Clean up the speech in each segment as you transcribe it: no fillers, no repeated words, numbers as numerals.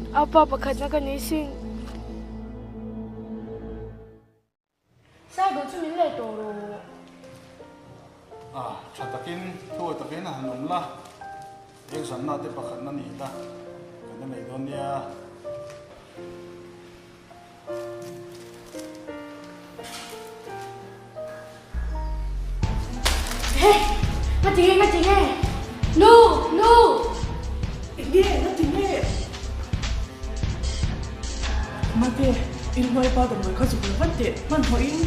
Apa pakhatna ka ni sin. Cycle chu min lei tawh rawh. A, tha takin, thuawi takin a han awm la, exam na te pakhatna ni la, kan la nei dawn nia. He, nga ti nge, nga ti nge? Nu, nu! Enge, nga ti nge? Mate, in hnuai pa damdawi kha zuk la vat teh, hmanhmawh in.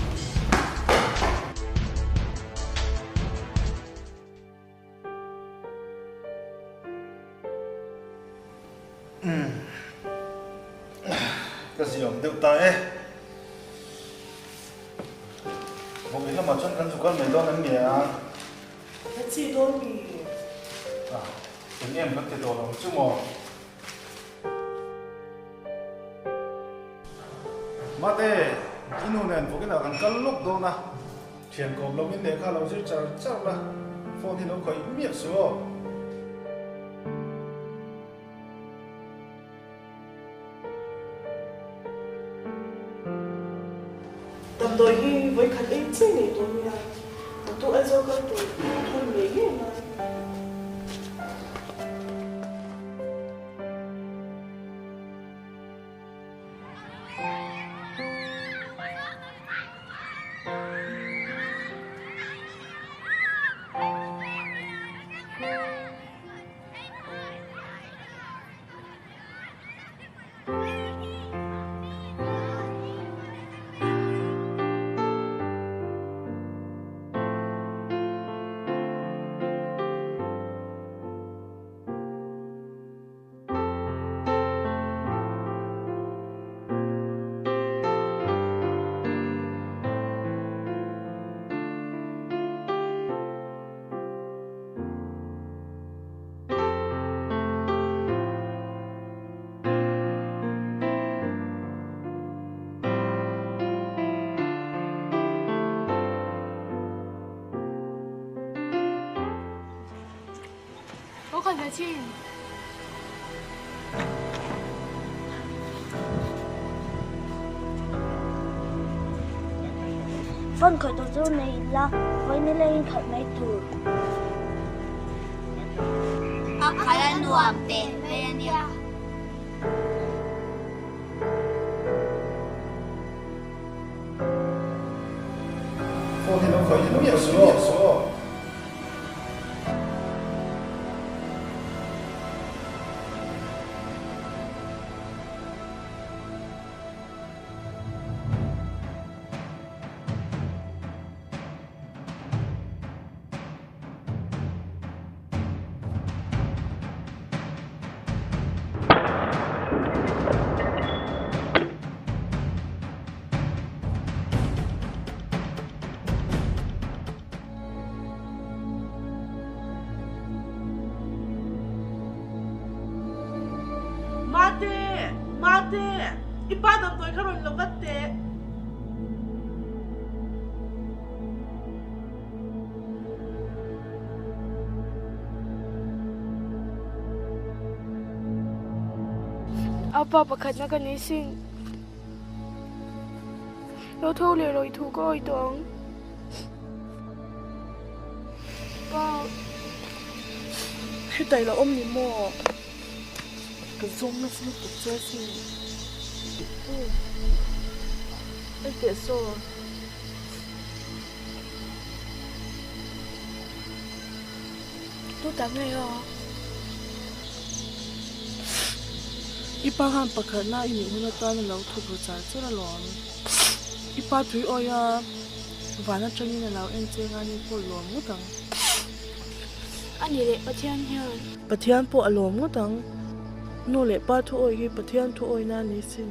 Ka ziawm deuh ta e. Vawk in lamah chuan kan zuk kal mai dawn em ni a? Ka chi dawn mi? Ah, eng em kan ti tawh lo chu maw? Mate, i nu nen vawk inah kan kal lawk dawn a. Thian kawm lo in lehkha lo zir char char la, phone hi lo khawih miah suh aw. Damdawi hi vawikhat ei chiah ngei tur nia, naktuk Aizawl kal tur thawn ngei ngei ngai. Aw kal ve chin. Phone khawih tur chu nei ila, vawi nilengin khalh mai tur. A khalh a nuam teh mai a nia. Phone hi lo khawih miah suh aw. Mate! Mate! I pa damdawi kha rawn la vat teh. A pa pakhatna ka ni sin. Lo tho leh rawih thu ka awi tawh ang. Pa. Heta ilo awm ni maw? Ka zawng nasa lutuk che asin. Ei teh saw. Tu tak nge aw? I pa khan pakhatna i nih hun atan a lo thawk ru char char alawm. I pa tui awi a, van atangin a lo en cheng a ni pawh lawm ngawt ang. A ni leh Pathian hian. Pathian pawh a lawm ngawt ang. Nu leh pa thu awi hi Pathian thu awina a ni sin.